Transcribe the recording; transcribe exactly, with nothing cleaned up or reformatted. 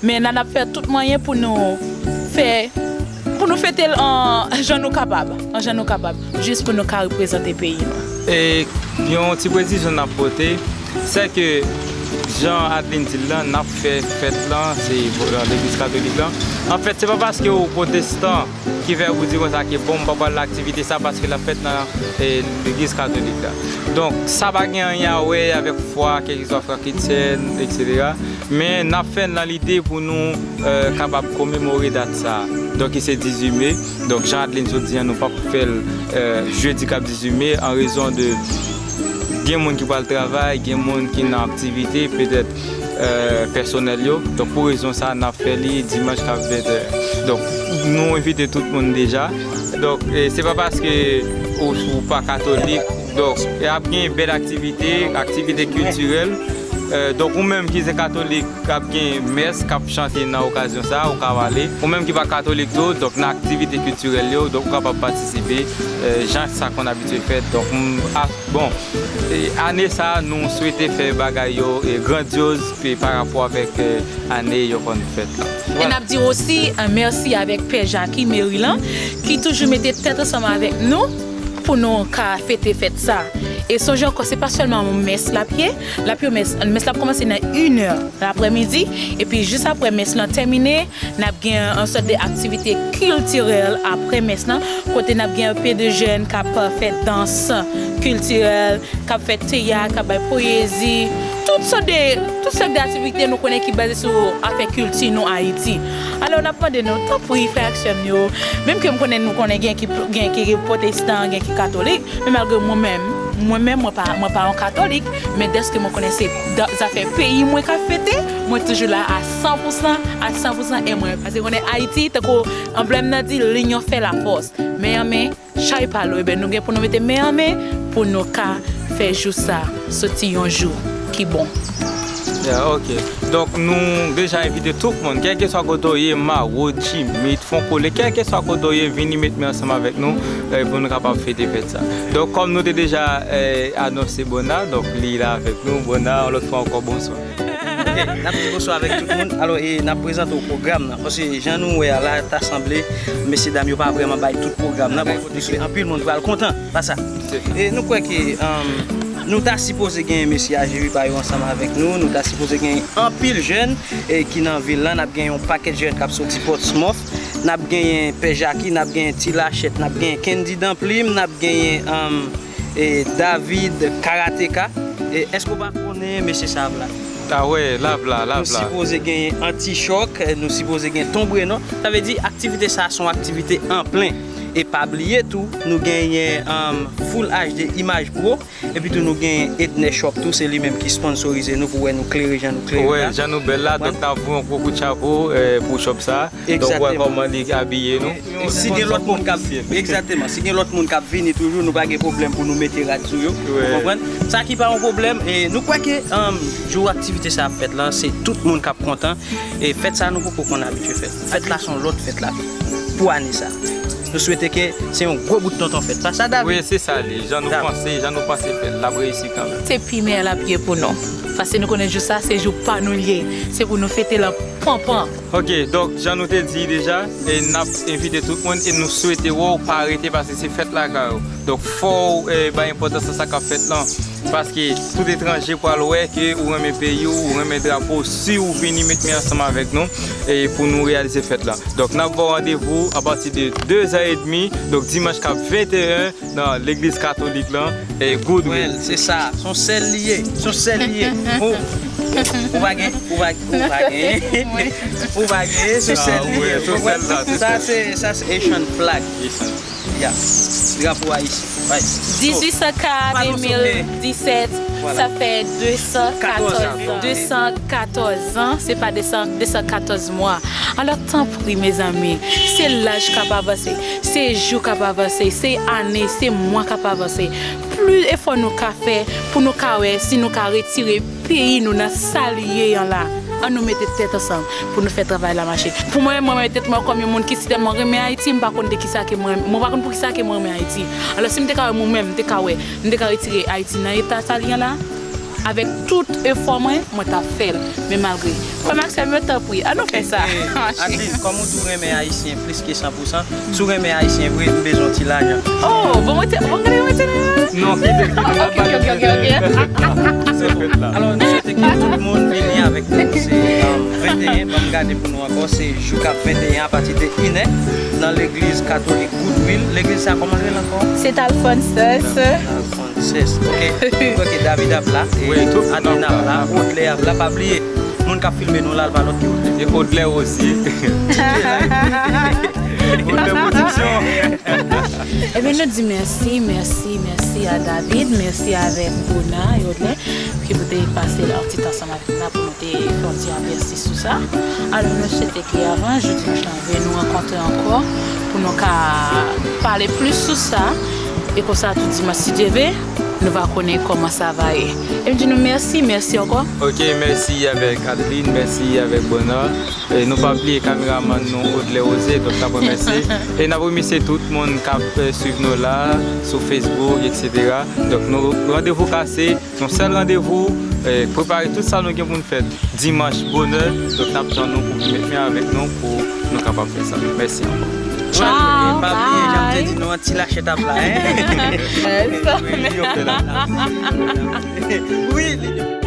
Men n ap fè tout mwayen pou nou fè, pou nou fete l an jan nou kapab, an jan nou kapab, jis pou nou ka reprezante peyi nou. E yon ti presizyon n ap pote, se ke jan Adeline di l lan, n ap fè fèt lan, se nan legliz katolik lan. Anfèt, se pa paske ou pwotestan ki fè ou di konsa ke bon, m pa pral nan aktivite sa paske l ap fèt nan, e, legliz katolik la. Donk, sa pa gen anyen a wè avèk fwa, kèlkeswa fwa kretyen, etsetera. Men n ap fè l nan lide pou nou, e, kapab komemore dat sa a. Donk, ki se dizuit me. Donk, jan Adeline sot di an, nou p ap fè l, e, jedi k ap dizuit me, an rezon de gen moun ki pral travay, gen moun ki nan aktivite, petèt, e, pèsonèl yo. Donk, pou rezon sa a, n ap fè li dimanch k ap venteyen. Donk, nou envite tout moun deja. Donk, e, se pa paske ou, ou pa katolik. Donk, e ap gen bèl aktivite, aktivite kiltirèl. E, donk, ou menm ki se katolik, k ap gen mès, k ap chante nan okazyon sa a, ou ka ale. Ou menm ki pa katolik tou, donk, nan aktivite kiltirèl yo, donk, ou kapab patisipe, e, jan sa konn abitye fèt. Donk, m, a, bon, e, ane sa a, nou swete fè bagay yo, e, grandyoz, e, pa rapò avèk, e, ane yo konn fèt la. E n ap di osi, e, mèsi avèk Pè Jaki, meri lan, ki toujou mete tèt ansanm avèk nou pou nou ka fete fèt sa. E sonje ankò, se pa sèlman yon mès l ap ye, l ap yon mès, mès la ap kòmanse nan inè laprèmidi, epi jis aprè mès lan tèmine, n ap gen yon sòt de aktivite kiltirèl aprè mès lan, kote n ap gen yon pe de jèn k ap fè dans kiltirèl, k ap fè teyat, k ap bay poyezi, tout sòt de, tout sòt de aktivite nou konnen ki baze sou afè kilti nou Ayiti. Alò, n ap mande nou, tanpri, frè ak sè m yo, menm ke m konnen nou konnen gen ki, gen ki pwotestan, gen ki katolik, men malgre mwen menm, mwen menm, mwen pa, mwen pa yon katolik, men dèske mwen konnen se da-, zafè peyi mwen k ap fete, mwen toujou la a san pou san, a san pou san, e mwen, paske konnen Ayiti, tankou anblèm nan di, l'union fait la force. Men an men, chay pa lou, ebyen, nou gen pou nou mete men an men pou nou ka fè jou sa soti yon jou ki bon. Ya, ok. Donk, nou deja envite tout moun, kèlkeswa kote w ye, Mawot, Jimit, Fonkole, kèlkeswa kote w ye, vini met men ansanm avèk nou, e, pou nou kapab fete fèt sa. Donk, kòm nou te deja, e, anonse Bona, donk, li la avèk nou. Bona, yon lòt fwa ankò, bonswa. Ok, n ap di bonswa avèk tout moun. Alò, e n ap prezante w pwogram nan. Paske jan nou wè a la, ta sanble, mesye dam yo pa vrèman bay tout pwogram nan. Bon, nou swete anpil moun pral kontan, pa sa. E nou kwè ke, um, nou ta sipoze gen mesye Ajeri pa yo ansanm avèk nou. Nou ta sipoze gen anpil jèn, e, ki nan vil lan. N ap gen yon pakèt jèn k ap soti Portsmouth. N ap genyen Pè Jaki, n ap genyen Ti Lachèt, n ap genyen Kendy Danplim, n ap genyen, um, e, David Karateka. E, èske w pa konnen mesye sa ap la? A wè, l ap la, l ap la. Nou sipoze genyen Antichòk, e, nou sipoze gen Tonbrenon. Sa vle di, aktivite sa a se yon aktivite an plen. E pa bliye tou, nou genyen, um, Full H D Image Pro. Epi tou, nou genyen Edner Shop tou, se li menm ki sponsorize nou pou wè nou klere jan nou klere la. Wè, jan nou bèl la, donk n ap voye yon gwo kout chapo, e, pou shop sa. Donk, wè kòman li abiye nou. Si gen lòt moun k ap, egzakteman, si gen lòt moun k ap vini toujou, nou pa gen pwoblèm pou nou mete rad sou yo. Ou konprann? Sa ki pa yon pwoblèm, e nou kwè ke, um, jou aktivite sa ap fèt lan, se tout moun k ap kontan. E fèt sa nou poko konn abitye fè. Fèt la se yon lòt fèt la pou ane sa. Nou swete ke se yon gwo bout tonton fèt. Pa sa, David? Wi, se sa li. Jan nou panse, jan nou panse fè l, l ap reyisi kanmenm. Se pi meyè l ap ye pou nou. Paske nou konnen jou sa, se jou pa nou l ye. Se pou nou fete l an panpan. Ok, donk, jan nou te di deja, e n ap envite tout moun e nou swete wè w pa rete paske se fèt lakay ou. Donk, fò w, e, bay enpòtans a sa k ap fèt lan. Paske tout etranje pral wè ke ou renmen peyi w, ou renmen drapo w, si w vini met men ansanm avèk nou, e, pou nou reyalize fèt lan. Donk, n ap ba w randevou apati de de zè edmi, donk, dimanch k ap venteyen, nan legliz katolik lan, e, Goodwill. Well, se sa, se yon sèl li ye, se yon sèl li ye. Ou, ou pa gen, ou pa, ou pa gen, ou pa gen, se yon sèl li ye. Ou konprann? Sa se, sa se Haitian flag. Ya. Drapo ayisyen. Right. So, dizuit san kat, de mil disèt, sa fè de san katòz an. De san katòz an, se pa de san, de san katòz mwa. Alò, tanpri, mezanmi, se laj k ap avanse, se jou k ap avanse, se ane, se mwa k ap avanse. Plis efò nou ka fè pou nou ka wè si nou ka retire peyi nou nan sa li ye an la. Ann nou mete tèt ansanm pou nou fè travay la mache. Pou mwen, mwen wè tèt mwen kòm yon moun ki sitèlman renmen Ayiti, m pa konn de kisa ke mwen, mwen pa konn poukisa ke mwen renmen Ayiti. Alò, si m te ka wè mwen menm, m te ka wè, m te ka retire Ayiti nan eta sa li an la. Avèk tout efò mwen, mwen t ap fè l. Men malgre. Frè m ak sè m yo, tanpri, ann nou fè sa. Adeline, kòm ou tou renmen Ayisyen plis ke san pou san, si w renmen Ayisyen vre, m bezwen yon ti lajan. Oh, bon, mwen te, bon, gade, mwen te. Non, kite, kite, n ap Ok, ok, ok, ok. Se fèt la. Alò, nou swete ke tout moun vini avèk nou. Se um, venteyen, ban m gade pou nou ankò. Se jou k ap venteyen apati de inè nan legliz katolik Goodwill. Legliz sa kòman l rele ankò? Saint Alphonsus. Alphonsus. Ok. Mwen kwè ke David ap la. E Wi, tout Adeline ap la. Odlè ap la. Pa bliye, moun k ap filme nou la, l pa lòt ke Odlè. E Odlè osi. Odlè Pwodiksyon. Ebyen, nou di mèsi, mèsi, mèsi a David, mèsi avèk Bona e Odlè ki pou te pase la yon ti tan ansanm avèk nou pou nou te fè yon ti apèsi sou sa. Alò, nou swete ke avan jou dimanch lan vre, nou rankontre ankò pou nou ka pale plis sou sa. E konsa, tou dimanch, si Dye vle, nou va konnen kòman sa va ye. E m di nou mèsi, mèsi ankò. Ok, mèsi avèk Adeline, mèsi avèk Bona. E nou pa bliye kameramann nou Odlè Rose, donk n ap remèsye. E n ap remèsye tout moun k ap eh, swiv nou la, sou Facebook, etsetera. Donk nou randevou kase, yon sèl randevou, eh, prepare tout sa nou gen pou n fè dimanch bonè. Donk n ap tann nou pou vin met men avèk nou pou nou kapab fè sa. Mèsi ankò. Ciao, Pa bliye, jan m te bye. Di nou, an ti lachèt ap la, hein? Yes. Wi, yo fè la. Wi, li